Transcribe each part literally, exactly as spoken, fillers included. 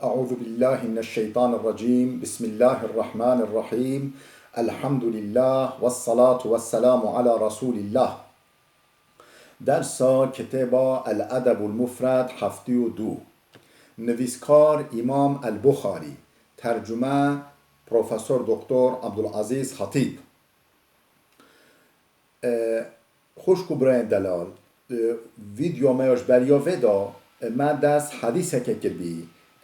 أعوذ بالله من الشيطان الرجيم. بسم الله الرحمن الرحيم. الحمد لله والصلاة والسلام على رسول الله. Dersa kitêba El Edebul Mufred heftê û du. Nivîskar Îmam El Buxarî. Tercume Profesor Doktor Abdulazîz Hatîb. E, xwişk û birayên delal, e, vîdyoya me ya ji beriya vê de, e, me dest hedîseke kiribî.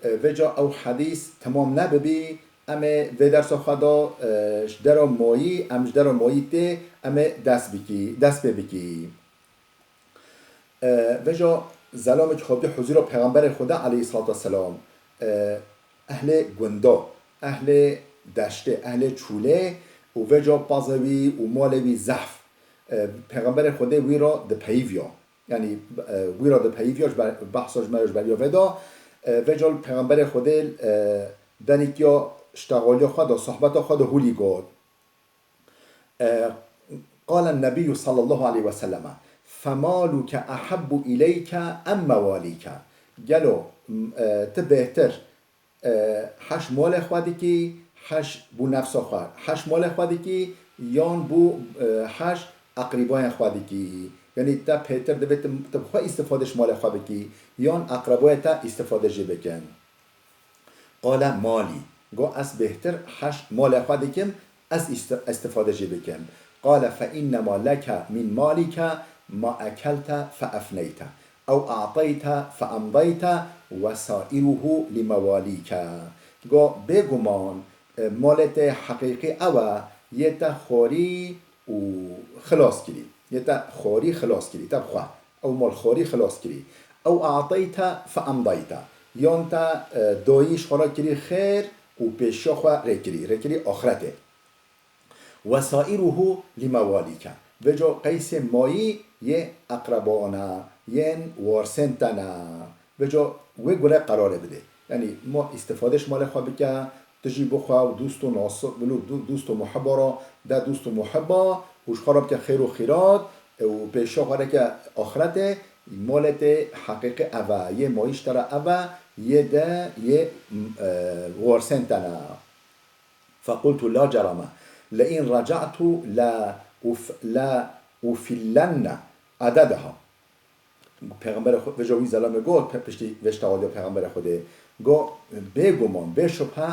E, vêca ew hedîs temam nebibî, em ê vê dersa xwe de, e, ji dera mayî, em ji dera mayî tê, em ê dest bikî, dest pê bikî. E, vêca zelamekî xwe bî huzûra Pêxemberê Xwedê aleyhissalatu vesselam, e, ehlê gunda, ehlê deştê, ehlê çûlê û vêca pazê wî û malê wî zehf. E, Pêxemberê Xwedê wî re dipeyivya. Yanî, e, wî re dipeyivya, ji ber, behsa ji me ji beriya vê de. E, vêca li Pêxemberê Xwedê, e, derîkiya ştexaliya xwe de, sohbeta xwe de hûlî got. E, قال النبي صلى الله عليه وسلم: فمالك أحب إليك أم مواليك؟ Gelo, m-, e, tu bêhtir, e, heş malê xwe dikî, heş bo nefsa xwe, heş malê xwe dikî, yan bo, e, heş eqrîbayên xwe dikî? Yanî te pêhtir divê tu, tu bi xwe îstifade ji malê xwe bikî, yan eqrebayê te îstifade jê bikin? قال مالي. Got, ez bêhtir heş malê xwe dikim, ez îst-, îstifade jê bikim. قال فإنما لك من مالك ما أكلت فأفنيت، أو أعطيت فأمضيت، وسائره لمواليك. Got, bêguman, e, malê te heqîqî ew e, yê te xwarî û xilas kirî. Yê te xwarî xilas kirî, te bi xwe. Ew mal xwarî xilas kirî. أو أعطيت فأمضيت. Yan te, e, dayî ji xwe re kirî xêr û pêşiya xwe rê kirî, rê kirî axretê. وسائره لمواليك. Vêca qeysê mayî yê eqreban e, yên warisên te ne. Vêca wê gure qerarê bidê. Yanî ma îstifade ji malê xwe bike, tu jî bi xwe û dost û nas-, bi dû-, dost û muhibba re de dost û muhibba û ji xwe re bike xêr û xîrat û pêşiya xwe reke axretê, malê te heqîqî ev e, yê mayî ji te re ev e, yê de, yê, e, warisên te ne. فقلت لا جرم، لئن رجعت لأف-، لأفلن عددها. Pêxemberê Xwe-, vêca wî zelamê got, pe-, piştî vê ştexaliya Pêxemberê Xwedê, got, bêguman, bê şubhe,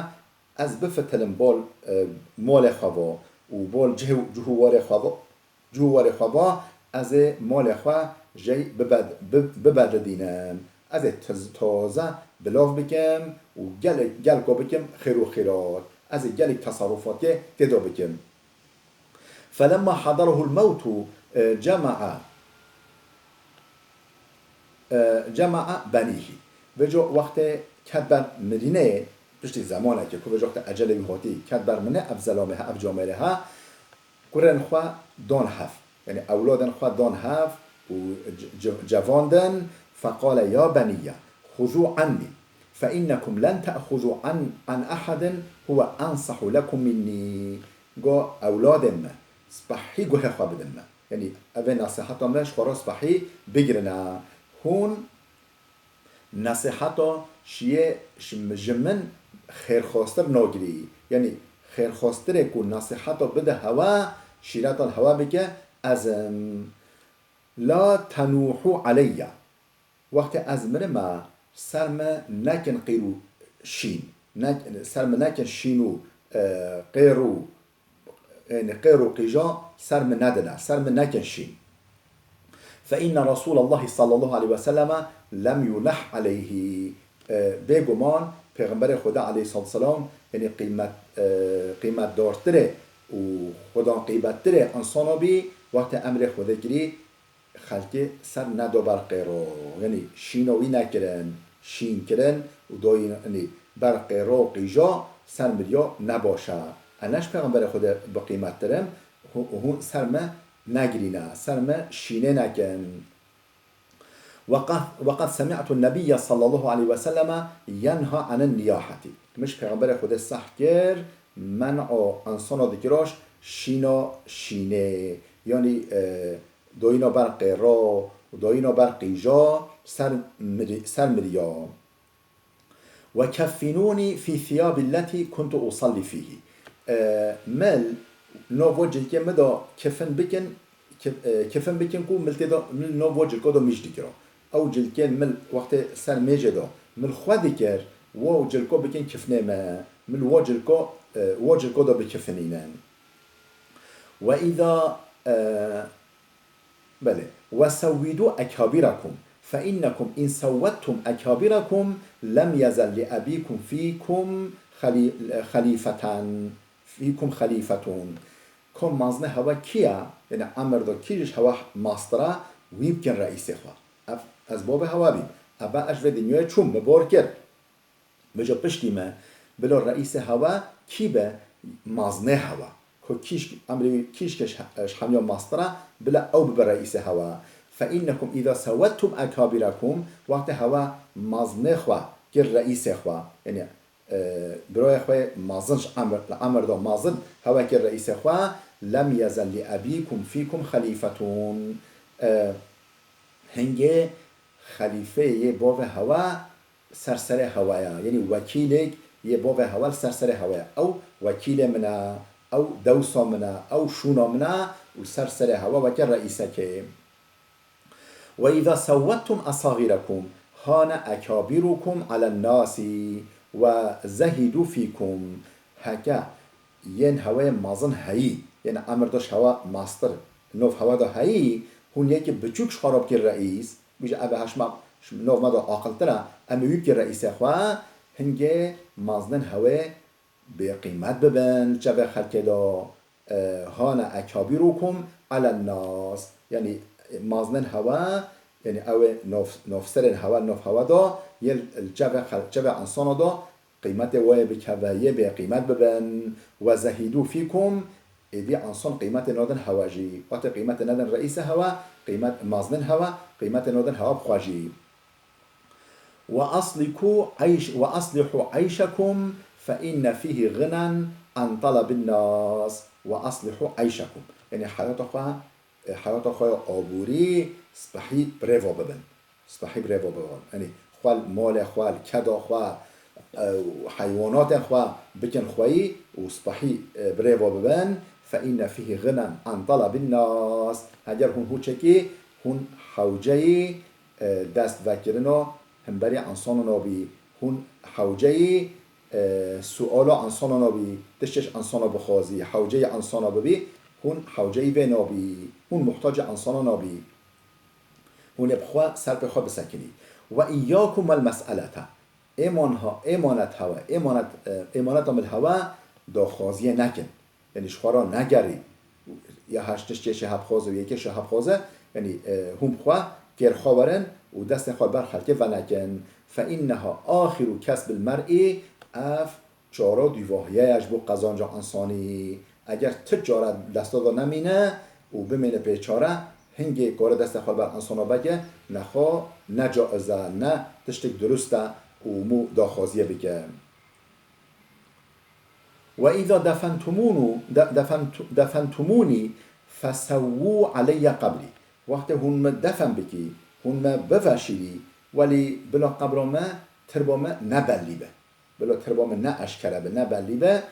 ez bifitilim bol, e, malê xwe va û bol cih-, cih û warê xwe va, cih û warê xwe va, ez ê malê xwe jey bibed-, bi-, bibedidînim. Ez ê tiz-, taze bilav bikim û gelek, gelka bikim xêr û xîrat. Ez ê gelek teserrufatê tê de bikim. فلما حضره الموت، e, جمع، e, جمع بنيه. Vêca wextê ket ber mirînê, piştî zemanekê ku vêca wextê ecelê wî hatî, ket ber mirînê, ev zelamê he, ev camêrê he, kurên xwe dan hev. Yanî ewladên xwe dan hev û ce-, ce-, cevandin. فقال يا بني خذوا عني فإنكم لن تأخذوا عن، عن أحد هو أنصح لكم مني. Got, ewladên me, spehî guhê xwe bidin me. Yanî, ev ê nesiheta me ji xwe re spehî bigirine. Hûn nesiheta şiyê ji, ji min xêrxwastir nagirî. Yanî, xêrxwastirê ku nesiheta bide hewe, şîreta li hewe bike, ez im. لا تنوحوا علي. Wextê ez mirime, ser min nekin qîr û şîn. Ne-, ser min nekin şîn û, e, qêr û, yanî qêr û qîja ser min nedine, ser min nekin şîn. فإن رسول الله صلى الله عليه وسلم لم ينح عليه. E, bêguman Pêxemberê Xweda aleyhissalatu vesselam, yanî qîmet, e, qîmetdartirê û xwedan qîmettirê insana bî, wextê emrê Xwedê kirî, xelkê ser nedo ber qêro. Yanî şîna wî nekirin, şîn kirin û dayîn, yanî ber qêro û qîja ser miriya nebaş e. Ez ne ji Pêxemberê Xwedê biqîmettir im, hû-, hûn ser me negirîne, ser me şînê nekin. وقد، وقد سمعت النبي صلى الله عليه وسلم ينهى عن النياحة. Min ji Pêxemberê Xwedê seh kir, men'a insana dikira şîna şînê. Yanî, e, dayîna ber qêra û dayîna ber qîja ser mirî-, ser miriya. وكفنوني في ثيابي التي كنت أصلي فيه. E, mil, nava cilkê min de kifin bikin, kif-, e, kifin bikin ku mil tê de, mil nava cilka de mîj dikira. Ew cilkên mil wextê ser mêjê de mil xwe dikir, wa cilka bikin kifnê me, mil wa cilka, e, wa cilka de bikifinînin. وإذا, e, Belê. وسودوا أكابركم، فإنكم إن سودتم أكابركم لم يزل لأبيكم فيكم خلي-، خليفة، فيكم خليفة. Kom mazinê hewa kî ya? Yanî emir da kî ji hewa mastir a, wî bikin reîsê xwe. Ev, ez bavê hewa bîm. Eva ez ji vê dinyayê çûm, min bar kir. Vêca piştî me, bila reîsê hewa kî be? Mazinê hewa. Ku kîşk-, emrê wî kîşke ji he-, ji hemiya mastir a, bila ew bibe reîsê hewa. فإنكم إذا سودتم أكابركم، wextê hewa mazinê xwe kir reîsê xwe, yanî, e, birayê xwe mazin ji emir, li emir da mazin hewa kir reîsê xwe, لم يزل لأبيكم فيكم خليفة. E, hingê xelîfeyê yê bavê hewa ser serê hewa ya. Yanî wekîlek yê bavê hewa li ser serê hewa ya. Ew wekîlê min e, ew dewsa min e, ew şûna min e û ser serê hewa weke reîsekê. وإذا سودتم أصاغركم هان أكابركم على الناس وزهدوا فيكم. Heke yên hewayê mezin heyî, yên emir da ji hewa mastir, nov hewa da heyî, hûn yekî biçûk ji xwe re bikî reîs, bêje, ev e ji me, ji nov me da aqiltir e, em ê wî bikî reîsê xwe, hingê mezinên hewê bêqîmet bibin li çavê xelkê de, e, hane ekabirukum alen nas. Yanî, e, mezinên hewa, yanî ew ê nov-, novserên hewa, nov hewa da, yê li çavê xel-, çavê insana da, qîmetê wê bikeve, yê bêqîmet bibin. Ve zehîdû fîkum, êdî insan qîmetê nadin hewa jî. Wextê qîmetê nedin reîsê hewa, qîmet, mezinên hewa, qîmetê nadin hewa bi xwe jî. Ve asliku eyş-, ve aslihu eyşekum fe inne fîhî ginen an talabin nas. Ve aslihu eyşekum. Yanî heyata xwe, e, heyata xwe ya aborî spehî bi rê ve bibin. Spehî bi rê ve bibin. Yanî xwe li malê xwe, li keda xwe, e, û heywanatên xwe bikin xweyî û spehî, e, bi rê ve bibin. Fe inne fîhî ginen an talabin nas. Heger hûn hûçekî hûn hewceyî e, dest vekirina hemberî insanan abî, hûn hewceyî, e, suala insanan abî, tiştê ji insana bixwazî, hewceyî insana bibî, hûn hewceyî vê nabî, hûn muhtacê insanan abî. Hûn ê bi xwe ser pê xwe bisekinî. Ve iyyakum vel mes'elete. Êman ha-, êmanet hewe, êmanet, e, êmaneta min hewe daxwaziyê nekin. Yanî ji xwe re negerî. Ya her tişt yê şehebxwaze û yekê şehebxwaze, yanî, e, hûn bi xwe kêr xwe werin û destên xwe ber xelkê venekin. Fe inneha axiru kesbil mer'î, ev çara dûvahiyê ye ji bo qezanca însanî. Eger ti çare desta de nemîne û bimîne pê çare, hingê kare destê xwe ber însana bike, nexwe ne caiz e, ne tiştek dirust e û mû daxwaziyê bike. Ve îza defentumûnû-, de-, defentu-, defentumûnî fesewwû aleyye qebrî. Wextê hûn min defen bikî, hûn me biveşîrî, welî bila qebra me, tirba me ne bellî be. Bila tirba me ne eşkere be, ne bellî be.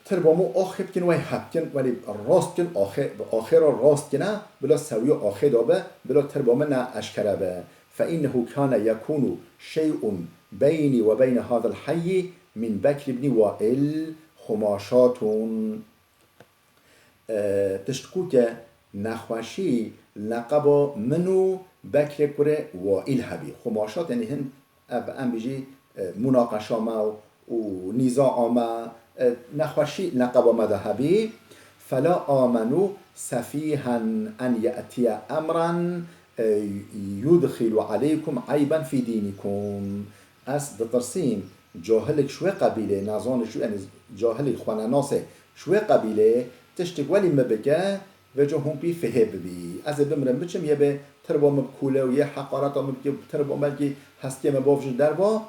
Tirba me axê bikin, wey heb kin, welî rast kin, axê, bi axê re rast kine, bila sewiya axê de be, bila tirba me ne eşkere be. Fe innehu kane yekûnu şey'un beynî ve beyne hadel heyyi min Bekr ibn Wail xumaşatun. E, tişt ku ke nexweşî li qeba min û Bekrê kurê Wail hebî. Xumaşat, yanî hin, ev, em bijî, e, munaqeşa me û nîza me, e, nexweşî li qeba me de hebî. Fela amenu sefîhen en ye'tiye emran, e, yudxilu aleykum eyben fî dînikum. Ez ditirsîm, cahilek ji wê qebîlê, nezanek ji, yanî cahilek xwenenasê ji wê qebîlê tiştek welî min bike, vêca hûn pî fihê bibî. Ez ê bimirim biçim, yê bê tirba min bikûle û yê heqareta min bike, tirba belkî hestiyê min bavêje derva.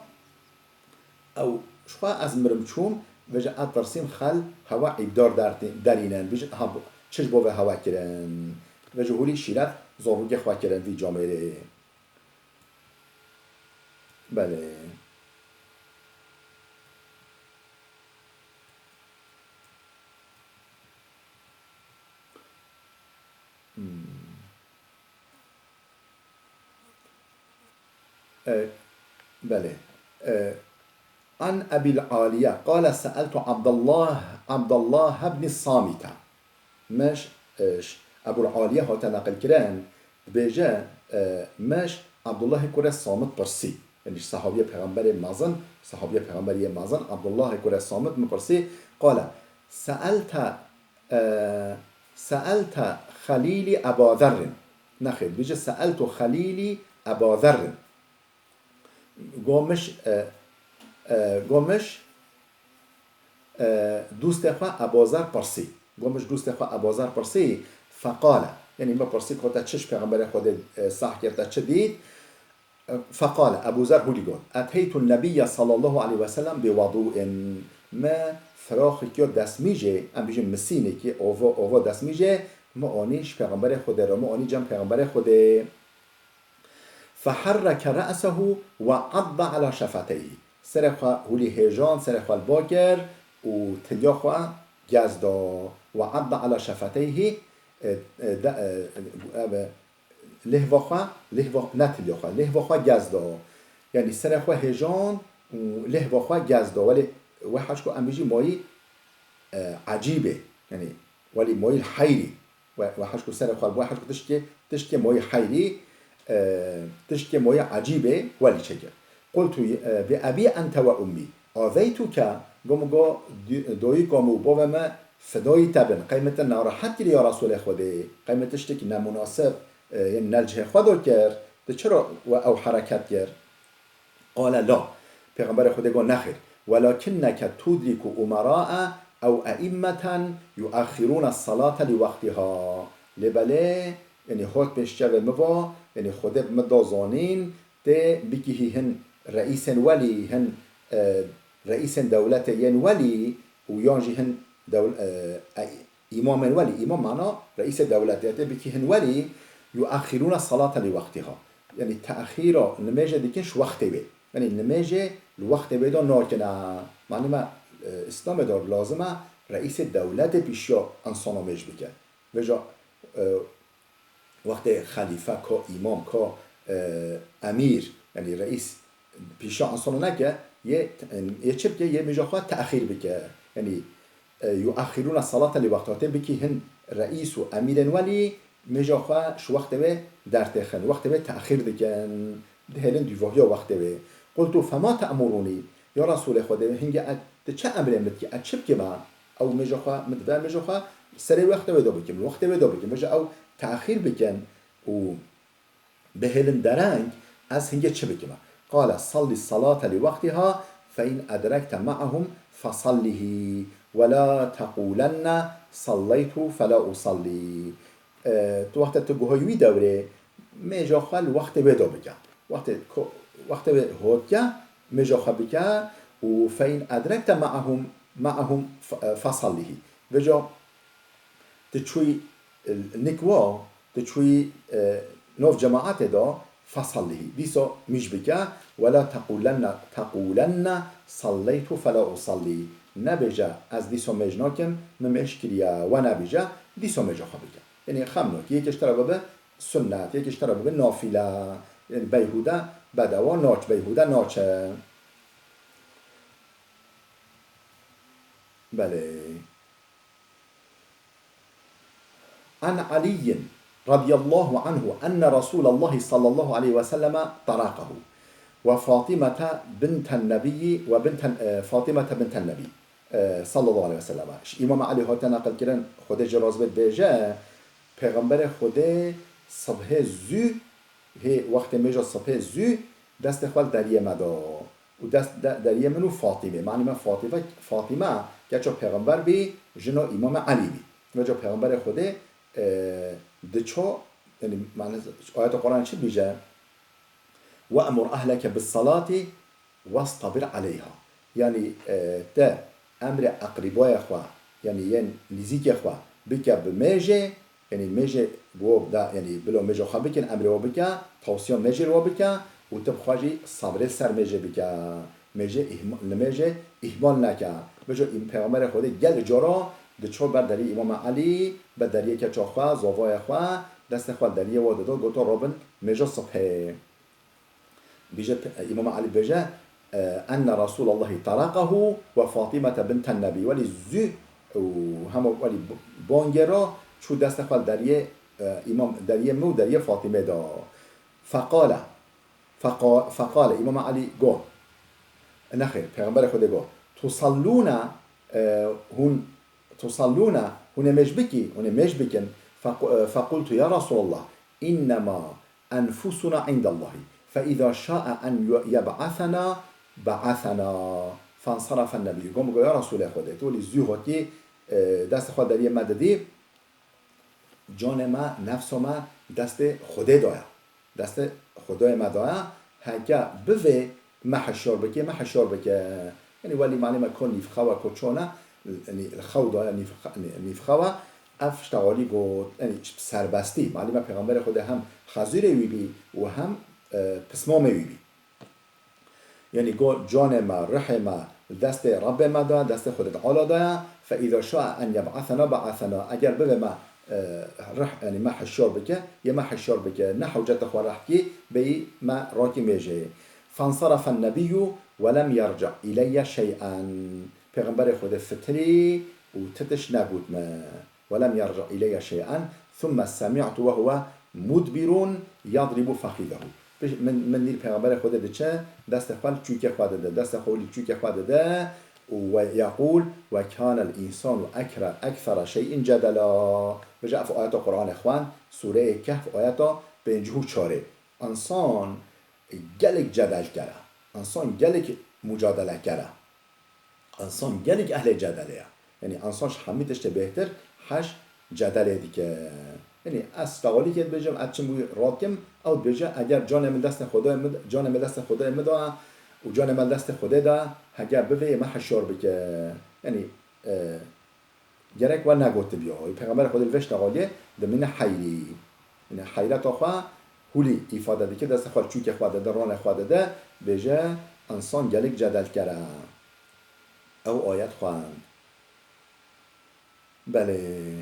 Ew ji xwe ez mirim çûm, vêca ez tirsîm xel hewa îbdar dertî-, derînin. Bijin, ha, bu, çi ji bo vê hewa kirin? Vêca hûrî şîret zorrûkê xwe kirin vî camêrê. Belê. E, belê. E, An Ebil Aliye, qale se'eltu Abdullah, Abdullah ibn Samite. Meş, e, ş-, Ebul Aliye hate neqilkirin, dibêje, e, meş Abdullahê kurê Samit pirsî. Yanî ji sahabiyê Pêxemberê mezin, sahabiyê Pêxemberê yê mezin, Abdullahê kurê Samit min pirsî, qale, se'elte, e, se'elte Xelîlî Eba Zerrin. Nexêr, bêje se'eltu Xelîlî Eba Zerrin. Gomiş, e, e, gomiş, e, dostê xwe Eba Zer pirsî. Gomiş dostê xwe Eba Zer pirsî, feqale. Yanî me pirsî ku te çi ji Pêxemberê Xwedê, e, sah kir, te çi dît? E, feqale, Ebu Zer hûlî got, eteytun nebiyye sallallahu aleyhi ve sellem bi wedû'in. Me firaxekî destmîjê, em bêjin misînekî, ova, ova destmîjê, me anî ji Pêxemberê Xwedê re, me anî cem Pêxemberê Xwedê. Feherreke re'sehu ve adde ala şefeteyhi. Serê xwe hûlî hêjand, serê xwe li ba kir û tiliya xwe gez da. Ve adde ala şefeteyhi, e, e, de, e, ev, e, lihva xwe, lihva, ne tiliya xwe, lihva xwe gez da. Yanî serê xwe hêjand û lihva xwe gez da. Welê wê hej ku em bijî mayî, e, ecîbê. Yanî welî mayî heyrî. We, we hej ku serê xwe, we hej ku tişkê, tişkê moyî heyrî, e, tişkê moyî ecîbê welî çêkir. Qultu, e, bi ebî ente we ummî, aveytuke, go min go, di-, doyîka min û bavê me fidayî te bin, qey min te narahet kirî ya Resûlê Xwedê, qey min tiştekî nemunasib, e, yên ne li cihê xwe de kir, tu çira we ew hereket kir? Qale la. Pêxemberê Xwedê got, nexêr. Welakinneke tudrîku umera'e ew e'immeten yu'exxirûne salate li wextiha. Lê belê, yanî hot pêş çavê min va, yanî Xwedê bi min da zanîn, tê bikî hî hin reîsên welî, hin, e, reîsên dewletê yên welî û yan jî hin dewl-, e, e, Îmamên welî, îmam mana reîsê dewletê, tê bikî hin welî, yu'exxirûne salate li wextiha. Yanî te'xîra nimêjê dikin ji wextê wê. Yanî nimêjê li wextê wê de nakin. Manî me, e, Îslamê de lazim e reîsê dewletê pêşiya insana mêj bike. Vêca, e, wextê xelîfe, ka îmam, ka, e, emîr, yanî reîs pîşa insana neke, yê, yê çi bike? Yê mêja xwe te'xîr bike. Yanî, e, yu'exxirûne salate li wextiha, tê bikî hin reîs û emîrên welî mêja xwe ji wextê wê dertêxin, wextê wê te'xîr dikin, dihêlin dûvahiya wextê wê. Qultu fema te'murûnî, ya Resûlê Xwedê, hingê e, tu çi emrê min dikî, ez çi bikî me? Ew mêja xwe min dibe, mêja xwe serê wextê wê de bikim, wextê wê de bikim. Vêca ew te'xîr bikin û bihêlin dereng, ez hingê çi bikime? Qale, salli salate li wextiha, fe in edrekte me'ahum fesallihî, ve la teqûlenne salleytu fela usallî. E, tu wexte tu guhayî wî dewrê, mêja xwe li wextê wê de bike. Wextê ko-, wextê wê hot ke, mêja xwe bike û fe in edrekte me'ahum, me'ahum fe-, e, fesallihî. Vêca tu çûyî, e, nik wa, tu çûyî, e, nav cemaetê de, fesallihî. Dîsa mîj bike, ve la teqûlenne, teqûlenne salleytu fela usallî. Nebêje, ez dîsa mêj nakim, min mêj kiriye, we nebêje, dîsa mêja xwe bike. Yanî xem nakî, yekê ji te re bibe sunnet, yekê ji te re bibe nafile. Yanî beyhûde bedewa naç, beyhûde naçe. Belê. An Aliyyin radiyallahu anhu enne Rasulallahi sallallahu aleyhi ve selleme tarakahu ve Fatimete binten Nebiyyi ve binten, e, Fatimete binten Nebi, e, sallallahu aleyhi ve selleme. Ji Îmam Elî hate neqilkirin, Xwedê jê razî be, dibêje, Pêxemberê Xwedê sibhê zû, hê wextê mêja sibhê zû destê xwe li deriyê me da. û dest de, deriyê min û Fatîmê. Manî me Fatîme, Fatîme keça Pêxember bî, jina Îmame Elî bî. Vêca Pêxemberê Xwedê, e, diço, yanî, manî ayeta Quranê çi dibêje? "We'mur ehleke bis-salati wastabir aleyha." Yanî, e, te emrê eqrîbayê xwe, yanî yên nîzîkê xwe bike bi mêjê, Yanî mêjê bi we da, yanî bilo mêja xwe bikin, emrê we bike, tewsiya mêjê li we bike û tu bi xwe jî sebrê ser mêjê bike. Mêjê îhma-, li mêjê îhmal neke. Vêca îm-, Pêxemberê Xwedê gelek cara diço ber deriyê Îmama Elî, ber deriyê keça xwe, zavayê xwe, destê xwe deriyê we dido, goto, robin mêja sibhê. Bêje, Îmam Elî bêje, e, enne Resûlallahi terekahu ve Fatîmete binten Nebî. Welî zû û hema welî bangê re çû destê xwe deriyê, e, Îmam, deriyê min û deriyê Fatîmê de. Feqale, feqa-, feqale, Îmam Elî got, nexêr, Pêxemberê Xwedê got, tusallûne, e, hûn, tusallûne, hûn ê mêj bikî, hûn ê mêj bikin. Fequ-, e, fequltu, ya Resûlallah, innema enfusuna indallahi. Fe îza şa'e en yu-, yeb'asena, ba'asena. Fensarafen Nebî. Got, got, ya Resûlê Xwedê, tu welî zû hotî, e, destê xwe deriyê me didî, canê me, nefso me destê Xwedê daya. Destê Xwedayê me daya. Heke bivê me hişyar bike, me hişyar bike. Yanî welî malê me ko nîvxewa, ko çona, yanî li xew daya nîvxe-, nîvxewa. Ev ştegalî got, yanî ji serbestî. Malê me Pêxemberê Xwedê hem xezûrê wî bî û hem, e, pismamê wî bî. Yanî got, canê me, ruhê me li destê Rebbê me de, destê Xwedê Teala de ye. Fe îza şa'e en yeb'asena ba'asena. Eger bivê me, e, ruh, yanî me hişyar bike, yê me hişyar bike, ne hewceta xwe reh kî, bêyî me rakî mêjê. Fensarafen nebiyyu ve lem yerci' ileyye şey'en. Pêxemberê Xwedê fitirî û ti tişt negot me. Ve lem yerci' ileyye şey'en, thumme semi'tu ve huve mudbirun yadribu fekhizehu. Piş-, min, min dît Pêxemberê Xwedê diçe, destê xwe li çûkê xwe dide, destê xwe li çûkê xwe dide û ve yeqûl, ve kânel însanu ekre-, ekthera şey'in cedela. Bêje ev ayeta Qur'anê xwend, Sûreyê Kehf, ayeta pêncî û çarê. Însan gelek cedelker e. Însan gelek mucadelekar e. Însan gelek ehlê cedelê ye. Yanî însan ji hemî tiştê bêhtir heş cedelê dike. Yanî ez ştegalîkê dibêjim, ez çim wî rad kim, ew dibêje, eger canê min destê Xwedayê min, canê min destê Xwedayê min da û canê min destê Xwedê da, heke bivê me hişyar bike. Yanî, e, gerek we negotibûya. Pêxemberê Xwedê li vê ştegaliyê dimîne heyrî. Yanî heyreta xwe hûlî îfade dike, destê xwe li çûkê xwe dide, ronê xwe dide, bêje, însan gelek cedelker e. Ew ayet xwend. Belê.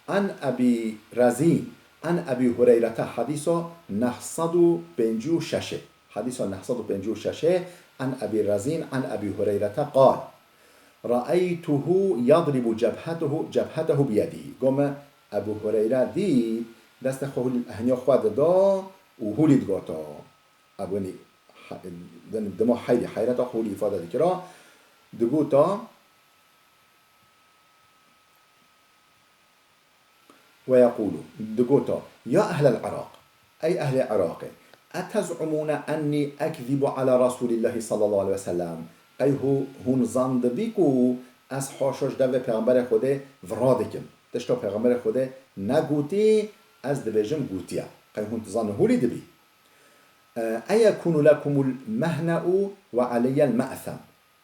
An Ebî Rezîn, an Ebî Hureyrete, hedîsa neh sed û pêncî û şeş e. Hedîsa neh sed û pêncî û şeş e, an Ebî Rezîn, an Ebî Hureyrete qal, Re'eytuhu yadribu cebhetehu, cebhetehu biyedî. Got, me Ebû Hureyre dît, destê xwe hûlî, heniya xwe dida û hûlî digota. Ebû, yanî, he-, yanî dima heyrî, heyreta xwe hûlî îfade dikira. Digota, Ve yeqûlu, digota, ya ehlel Iraq, ey ehlê Iraqê, etez'umûne ennî ekzîbu ala Resûlîllahî sallallahu aleyhi ve sellem, qey hû-, hûn zan dibî ku ez haşa ji devê Pêxemberê Xwedê vira dikim, tişta Pêxemberê Xwedê negotî, ez dibêjim gotiye, qey hûn dizanî hûlî dibî. E, eyekûnu lekumul mehne'u ve aleyyel me'sem.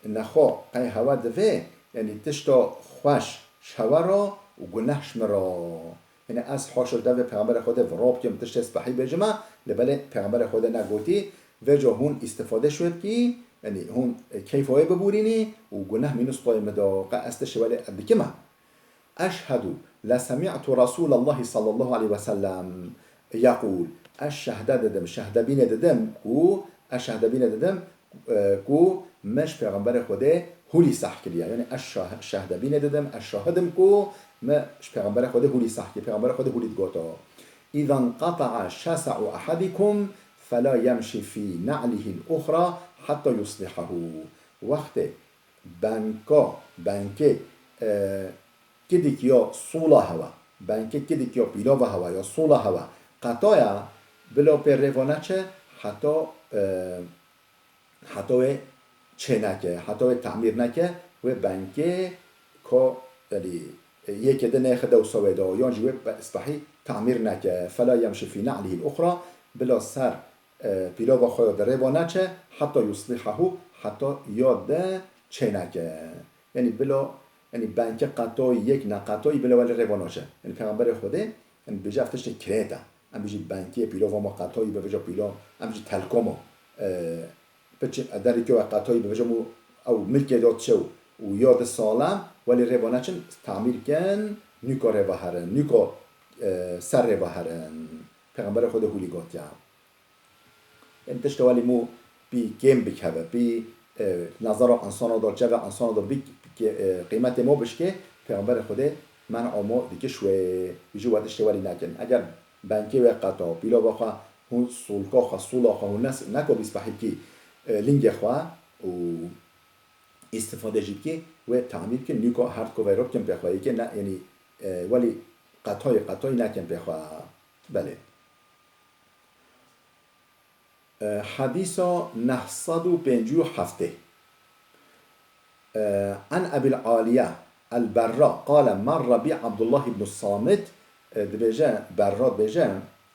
Nexwe, qey hewe divê, yanî tişta xweş ji hewe re û guneh ji min re. Yanî ez haşa devê Pêxemberê Xwedê vira bikim, tiştê spehî bêjime, lê belê Pêxemberê Xwedê negotî, vêca hûn îstifade ji wê bikî, yanî hûn keyfa wê bibûrînî û guneh mînus toyê min de, qe ez tiştê welê dikime. Eşhedu le semi'tu Resûlallahî sallallahu aleyhi ve sellem yeqûl. Ez şehde didim, şehdebînê didim ku, ez şehdebînê didim, e, ku me ji Pêxemberê Xwedê hûlî seh kiriye. Yanî ez şah-, şehdebînê didim, ez şahid im ku me ji Pêxemberê Xwedê hûlî seh kiriye. Pêxemberê Xwedê hûlî digoto. Îzen qata'a şesa'u ehedikum fela yemşi fî ne'lihil uxra hetta yuslihahu. Wextê benka, benkê, e, kidik ya sûla hewa, benkê kidik ya pîlava hewa ya sûla hewa qetaya, bila pê rêva neçe heta, e, heta wê çê neke, heta wê tamîr neke, wê benkê ka, yanî, e, yekê de nêxide wisa wê de, yan jî wê be-, spehî tamîr neke. Fela yemşi fî ne'lihil uxra, bila ser e, pîlava xwe ya di rê ve neçe, heta yuslihahu, heta ya di çêneke. Yanî bila, yanî benkê qetayî yek neqetayî bila welê rê ve naçe. Yanî Pêxemberê Xwedê, yanî bêje ev tiştê kirêt e. Em bijî benkê pîlava me qetayî be, vêca pîla, em bijî telkoma, e, piçê derî ke we qetayî be, vêca mû ew milkê de çew û ya di salam, welê rê ve neçin, tamîr kin, nûka rê ve herin, nûka, e, ser rê ve herin. Pêxemberê Xwedê hûlî gotiya. Em tiştê welî mû pî kêm bikeve, pî, e, nazara insana da, çeve insana da bik-, bike, e, qîmetê mo bişke, Pêxemberê Xwedê men'a mo dike şwê, wî jî we tiştê welî nekin. Eger benkê we qeta, pîlava xwe hûn, sûlka xwe, sûla xwe hûn nes-, neko bîspehîkî, e, lingê xwe û îstîfade jî dike, wê tamîr kin, nîka herd koveyro bikin pê xwe, yekê ne, yanî, e, welî qetayî, qetayî nekin pê xwe. Belê. E, hedîsa neh sed û pêncî û heftê. E, An Ebil Aliye El Berra qale merre bi Abdullah ibn Samit, e, dibêje, Berra dibêje,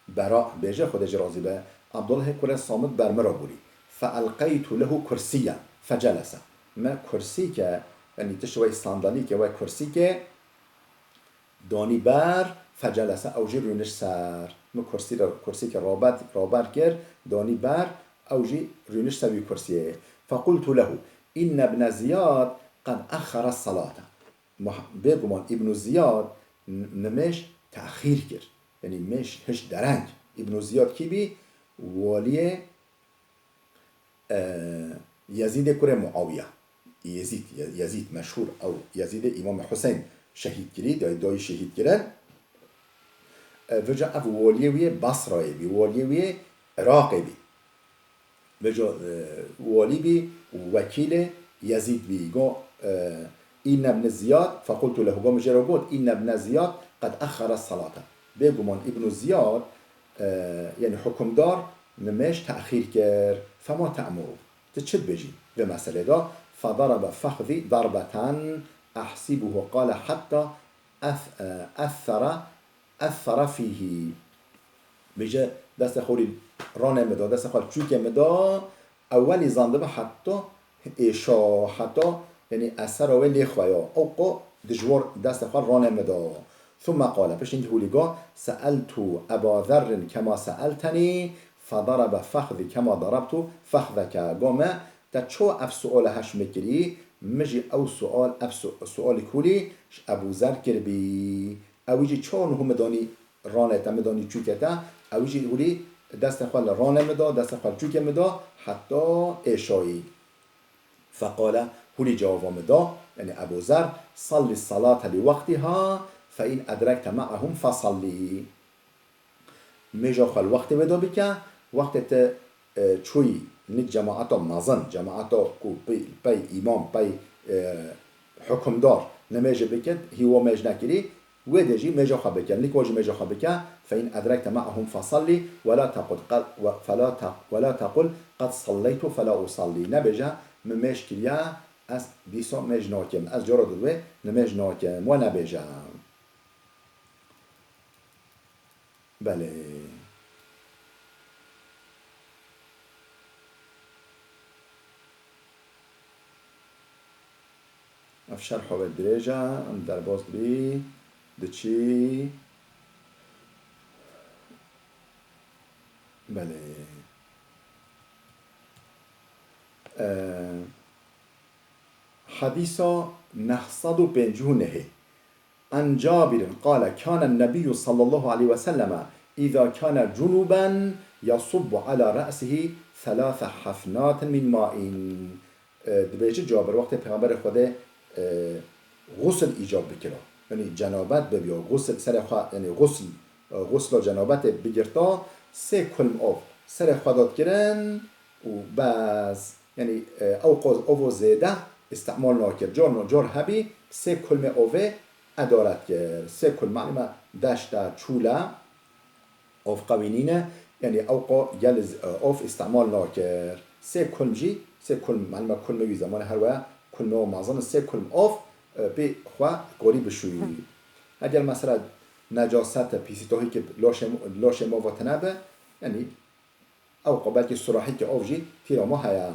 Bera bêje, Xwedê jî razî be, Abdullahê kurê Samit ber min re borî. Fe elqeytu lehu kursiyen fecelese. Me kursîke, yanî tişt wey sandalîke, wey kursîke, danî ber, fecelese, ew jî rûnişt ser. Min kursî re, kursîke raber, raber kir, danî ber, ew jî rûnişt ser wî kursiyê. Fequltu lehu, inne ibne Ziyad qed exxere salate. Muh-, bêguman Îbnû Ziyad n-, nimêj texîr kir. Yanî nimêj hişt dereng. Îbnû Ziyad kî bî? Waliyê e, Yezîdê kurê Muawiye. Yezîd, Ye-, Yezîd meşhûr, ew Yezîdê Îmamê Huseyn şehîd kirî, dayî, dayî şehîd kirin. E, vêca ev waliyê wî yê Basrayê bî, waliyê wî yê Iraqê bî. Vêca, e, walî bî û wekîlê Yezîd bî. Go, e, Înne ibne Ziyad, fequltu lehu, go min jê re got, Înne ibne Ziyad qed exxere salate. Bêguman Îbnû Ziyad, e, yanî hukimdar nimêj texîr kir. Fema te'muru. Tu çi dibêjî vê meselê de? Fedarabe fexzî darbeten ehsîbuhu qale hetta eth-, e, ethera, ethera fîhî. Bêje, destê xwe rî ranê min da, destê xwe li çûkê min da, ewelî zandibe heta êşa, heta, yanî esera wê lê xwe ya. Ew qo dijwar destê xwe ranê min da. Thumme qale, piştî hûlî got, se'eltu Eba Zerrin kema se'eltenî, fedarabe fexzî kema darabtu fexzeke. Got me, te çawa ev suale heş min kirî, min jî ew sual, ev su-, sualî hûlî ji Ebû Zer kiribî. Ewî jî çawa niho min danî ranê te, min danî çûkê te, ewî jî hûlî destê xwe li ranê min da, destê xwe li çûkê min da, heta êşayî. Feqale, hûlî cewaba min da, yanî Ebû Zer, sallî salate li wextîha, fe in edrekte me'ahum fesallî. Mêja xwe li wextê wê de bike, wextê te, e, çûyî nik cemaeta mezin, cemaeta ku pey, pey îmam, pey, e, hukimdar nimêjê bike, hîwa mêj nekirî, wê dê jî mêja xwe bike. Nik wa jî mêja xwe bike, fe in edrekte me'ahum fesallî, we la tequl qed, we, fe la te, we la tequl qed salleytu fe la usallî. Nebêje, min mêj kiriye, ez dîsa mêj nakim. Ez cara didwê nimêj nakim. We nebêje. Belê. Ev şerha wê dirêj e, em derbas dibî, diçî. Belê. Ee, Hedîsa neh sed û pêncî û nehê. An Cabirin qale, kâne nebiyyû sallallahu aleyhi ve selleme îzâ kâne cunûben yasubbu ala re'sihî selâse hefnâtin min ma'in. E, dibêje Cabir, wextê Pêxemberê Xwedê, e, xusl îcab bikira, yanî cenabet bibiya, xusl serê xwe, yanî xusl, e, xusla cenabetê bigirta, sê kulm av serê xwe da dikirin û bes. Yanî, e, ew qas avo zêde îstimal nakir. Car no car hebî sê kulmê ovê edaret kir. Sê kulm, manî me deşt e, çûl e, av qewî nîne. Yanî ew qo gel z-, e, av îstimal nakir. Sê kulm jî, sê kulm, manî me kulmê wî zemanê her weya kulmê o mezin, sê kulm av, e, pê xwe korî bişûyî. Eger mesela necaset e, pîsîtohî ki laşê, laşê mova tine be, yanî ew qo belkî surahîkê av jî tîra me heye.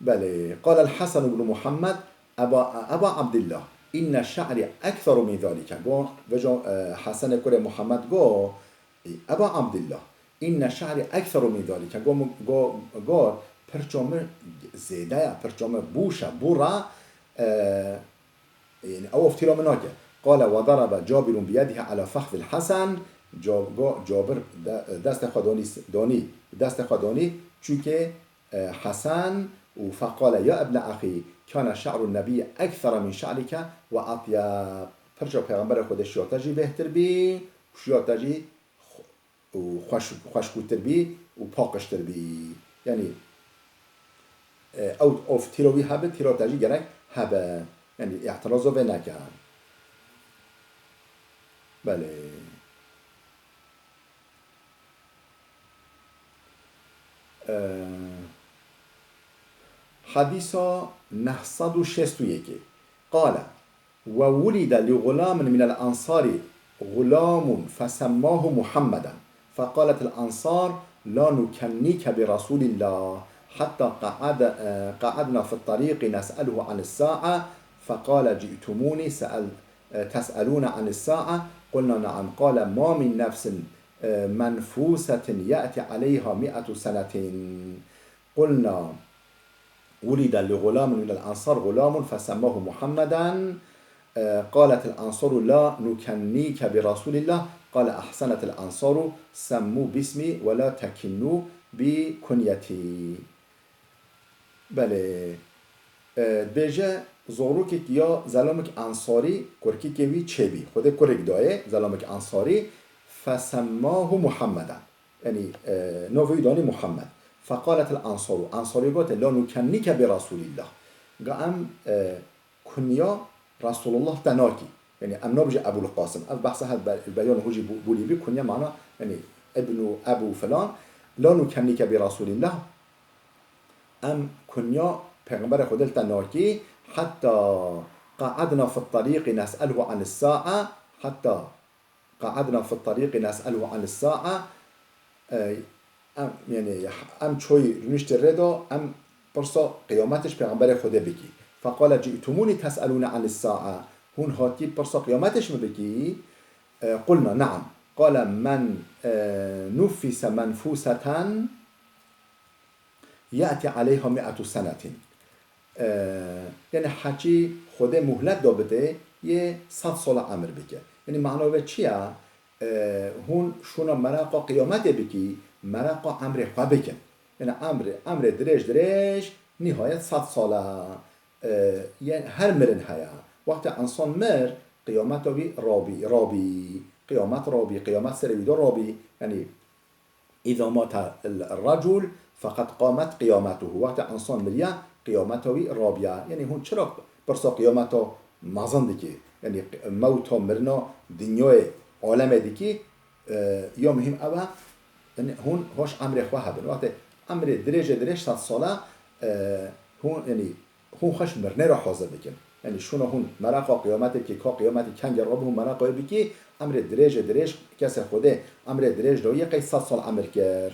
Belê. Qale el-Hesen ibn Muhammed, Eba, Eba Abdillah, inne şe'rî ekseru min zalike. Go, vejo, e, Hesenê kurê Muhammed go, Eba Abdillah, inne şe'rî ekseru min zalike. Go, go, go, pirça min zêde ye, pirça min bûş e, bûr e, e, Yanî ew eftîra min nake. Qale ve darabe Cabirun biyedihi ala fexzil Hesen, Ca-, go-, Cabir de-, destê xwe donî, donî, destê xwe donî, çûkê, e, Hesen û feqale, "Ya ibne axî, kana şe'ru nebî ekthera min şe'rike ve atyab." Pirça Pêxemberê Xwedê şiya te jî bêhtir bî û şiya te jî xu-, û xweş-, xweşkûtir bî û paqijtir bî. Yanî, e, ew, ew tîro wî hebe, tîro te jî gerek hebe. Yanî, îtirazo vê neke. Belê. E, Hadîsa neh sed û şêst û yekê. Qale, "Ve wulide li gulamin minel ansari gulamun fesemmahu Muhammeden. Feqaletil ansar, la nukennike bi Rasulillah. Hatta qa'ad-, e, qa'adna fit tariqi nes'eluhu anis sa'a. Feqale, ci'tumuni se'el-, e, tes'elune anis sa'a. Qulna, na'am. Qale, ma min nefsin, e, menfusetin ye'ti aleyha mi'etu senetin." Qulna, "Wulide li gulamin minel ansar gulamun fesemmahu Muhammeden." E, qaletil ansaru, "La nukennike bi Rasulillah." Qale, "Ahsenetil ansaru, semmu bismi ve la tekinnu bi kunyeti." Belê. E, dibêje, zorokek ya zelamek ansarî, kurkikê wî çêbî. Xwedê kurek dayê, zelamek ansarî, fesemmahu Muhammeden. Yanî, e, navê wî danî Muhammed. Feqaletil ansaru. Ansarî gote, "La nukennike bi Rasulillah." Ga em, e, kunya Resulullah te nakî. Yanî, em nabijî Ebul Qasim. Ev behsa hel be-, beyan hû jî bû-, bûlî bî, kunya mana, yanî, ibnu, ebu filan. "La nukennike bi Rasulillah." Em kunya Pêxemberê Xwedê li te nakî. Hatta qa'adna fit tariqi nes'eluhu anis sa'a. Hatta qa'adna fit tariqi nes'eluhu anis sa'a. E, em, yanî, em çoyî rûniştê rê de, em pirsa qiyametê ji Pêxemberê Xwedê bikî. Feqale, ci'tumuni tes'elûne anis sa'a. Hûn hatî pirsa qiyametê ji min bikî? E, qulna, na'am. Qale, men, e, nuffise menfuseten ye'ti aleyha mi'etu senetin. E, yanî heçî Xwedê muhlet da bidê, yê sed sala emir bike. Yanî mana wê çi ya? E, hûn şûna mereqa qiyametê bikî, mereqa emrê xwe bikin. Yanî emrê, emrê dirêj dirêj, nihayet sed sala, e, yanî her mirin heye. Wextê însan mir, qiyameta wî rabî, rabî, qiyamet rabî, qiyamet serê wî de rabî. Yanî, "Îza mate el-recul feqed qamet qiyametuhu." Wextê însan miriye, qiyameta wî rabiye. Yanî hûn çira pirsa qiyameta mezin dikî? Yanî mewta, mirina, dinyayê, alemê dikî, e, ya muhîm ew e, yanî hûn hoş emrê xwe hebin. Wextê emrê dirêjê dirêj sed sala, e, hûn, yanî hûn xwe ji mirinê re hazir dikin. Yanî şûna hûn mereqa qiyametê bikî, ka qiyametê kengê rabî, hûn mereqa wê bikî, emrê dirêjê dirêj, kesê Xwedê emrê dirêj dayê, qey sed sal emir kir.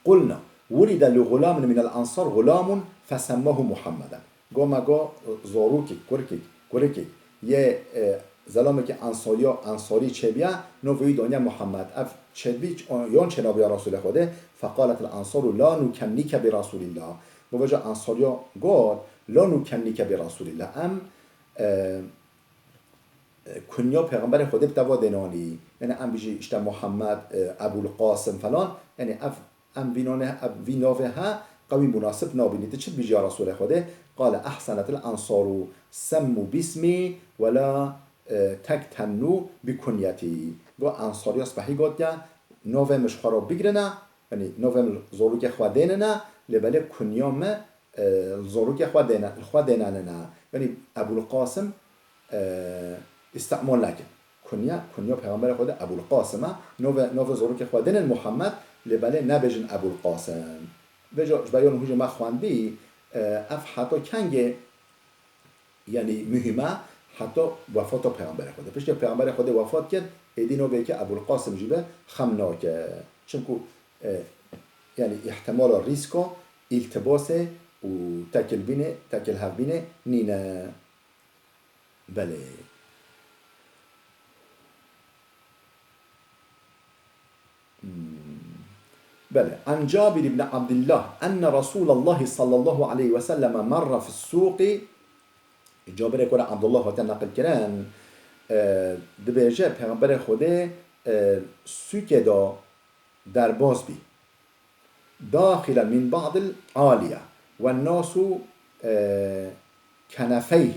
Qulna, wulide li gulamin minel ansar gulamun fesemmahu Muhammeden. Go me go, e, zorokek, kurkek, kurikek yê, e, zelamekî ensariya, ensarî çêbiya, navê wî daniya Muhammed. Ev çêbî, yan çênabiya Resulê Xwedê. Feqaletil ansaru, la nukennike bi Rasulillah. Bavêje ensariya got, "La nukennike bi Rasulillah." Em, e, e, kunya Pêxemberê Xwedê bi te va dênanî. Yanî em bijî işte Muhammed, e, Ebul Qasim falan. Yanî ev, em vî nane, ev vî navê he, qewî munasib nabînî. Tu çi dibîjî ya Resulê Xwedê? Qale, "Ehsenetil ansaru, semmu bismi ve la, e, tektennu bi kunyetî." Go ensariya spehî gotiye, "Navê min ji xwe re bigirine, yanî navê min zorokê xwe dênine, lê belê kunya me, e, zorokê xwe dêne-, xwe dênenine. Yanî Ebul Qasim, e, îstemal nekin. Kunya, kunya Pêxemberê Xwedê Ebul Qasim e. Navê, navê zorokê xwe dênin Muhammed, lê belê nebêjin Ebul Qasim." Vêca ji ber yan hûn jî me xwendbî, e, ev heta kengê, yanî muhîm e, heta wefata Pêxemberê Xwedê. Piştî Pêxemberê Xwedê wefat kir, êdî navê yekê Ebul Qasim jî be, xem nake. Çimku, e, yanî îhtimala rîska îltibasê û tekilbînê, tekilhevbînê nîne. Belê. Hmm. Belê. An Cabir ibn Abdillah enne Resûlallahi sallallahu aleyhi ve selleme merre fis sûqi. Cabirê kura Abdullah hate neqil kirin, e, dibêje, Pêxemberê Xwedê e, sûkê de derbas bî. داخلا من بعض العالية والناس, e, كنفيه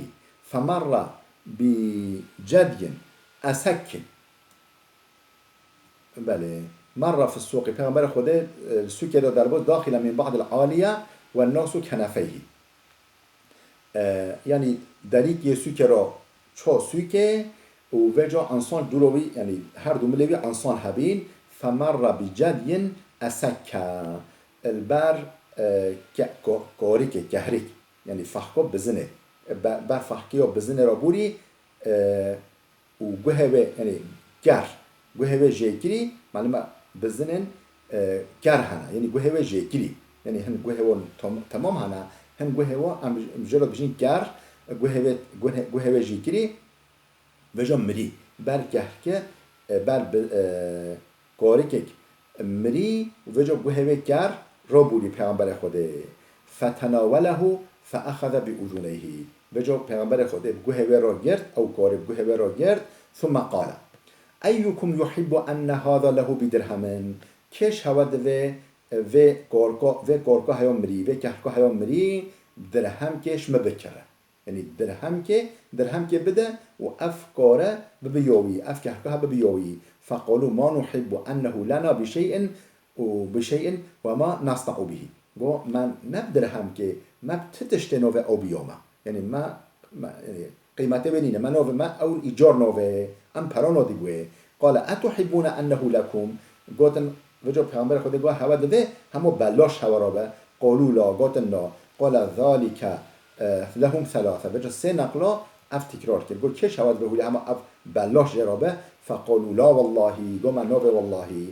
فمر بجدي أسك. Belê. مر في السوق, Pêxemberê Xwedê, e, sûkê de derbas, داخلا من بعض العالية والناس كنفيه. E, yanî derîk yê sûkê re ço sûkê û vêca însan dûro wî, yanî her du milê wî însan hebîn, فمر بجدي أسك, li ber, e, ke-, ko-, korikê, kehrik, yanî fehko bizinê, e, be-, ber fehkiyo bizinê re bûrî, e, û guhê wê, yanî ger, guhê wê jêkirî, malum e bizinên, e, ger hene, yanî guhê wê jêkirî, yanî hin guhê wan tam-, temam hene, hin guhê wan em ji, em jê re dijîn ger, guhê wê, guhê, guhê wê jêkirî, vêca mirî, ber kehke, e, ber bi-, e, korikek mirî û vêca guhê wê ger robûrî Pêxemberê Xwedê. فتناوله فأخذ بأذنيه. Vêca Pêxemberê Xwedê bi guhê wê re girt, ew korê bi guhê wê re girt, ثم قال: أيكم يحب أن هذا له بدرهم؟ Kê ji hewe divê, e, vê korka, vê korka heya mirî, vê kehka heya mirî, dirhemkê ji min bikire. Yanî dirhemkê, dirhemkê bide û ev kore bibe yo wî, ev kehka bibe yo wî. فقالوا: ما نحب أنه لنا بشيء û بشيء وما نصنع به. Go, me ne bi dirhemkê, me bi ti tiştê navê ew biyo me. Yanî me, me, yanî qîmetê wê nîne, me navê me ew îcar navê, em pera nadî wê. قال: أتحبون أنه لكم؟ Gotin, vêca Pêxemberê Xwedê got, hewe divê hema belaş hewe re be. قالوا: لا. Gotin, na. قال: ذلك, e, لهم ثلاثة. Vêca sê neqla ev tikrar kir. Got, kê ji hewe divê hûlê hema ev belaş jê re be? فقالوا: لا والله. Got, me navê wellahî.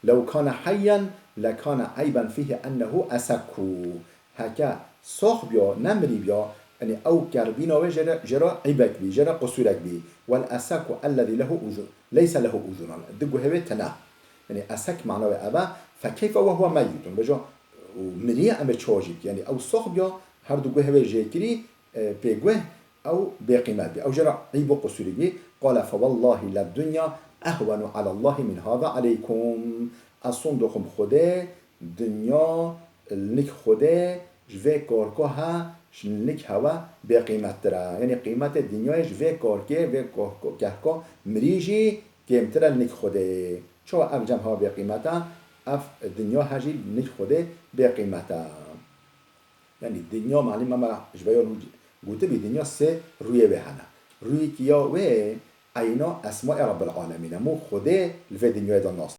لو كان حيا لكان عيبا فيه أنه أسك. Heke sax biya, ne mirî biya, yanî ew kerbîna wê jê re, jê re îbek bî, jê re qusûrek bî. والأسك الذي له أذن، ليس له أذنان. Di guhê wê tune. Yanî esek mana wê ev e. فكيف وهو ميت؟ Vêca û mirî em ê çawa jî bikin? Yanî ew sax biya, her du guhê wê jêkirî, e, pê guh, ew bêqîmet bî. Ew jê re îb û qusûrî bî. قال: فوالله للدنيا أهون على الله من هذا عليكم. Ez sond dixwim Xwedê, dinya li nik Xwedê ji vê korkoha ji nik hewe bêqîmettir e. Yanî qîmetê dinyayê ji vê korkê, vê ko-, ko-, kehko mirî jî kêmtir e li nik Xwedê. Çawa ev cem hewa bêqîmet e, ev dinya he jî li nik Xwedê bêqîmet e. Yanî dinya, malî me, me ji vê ya gotibî, dinya sê rûyê wê hene. Rûyekî ya wê eyna esmaê Rebbil Alemîn e. Mû Xwedê li vê dinyayê de nas.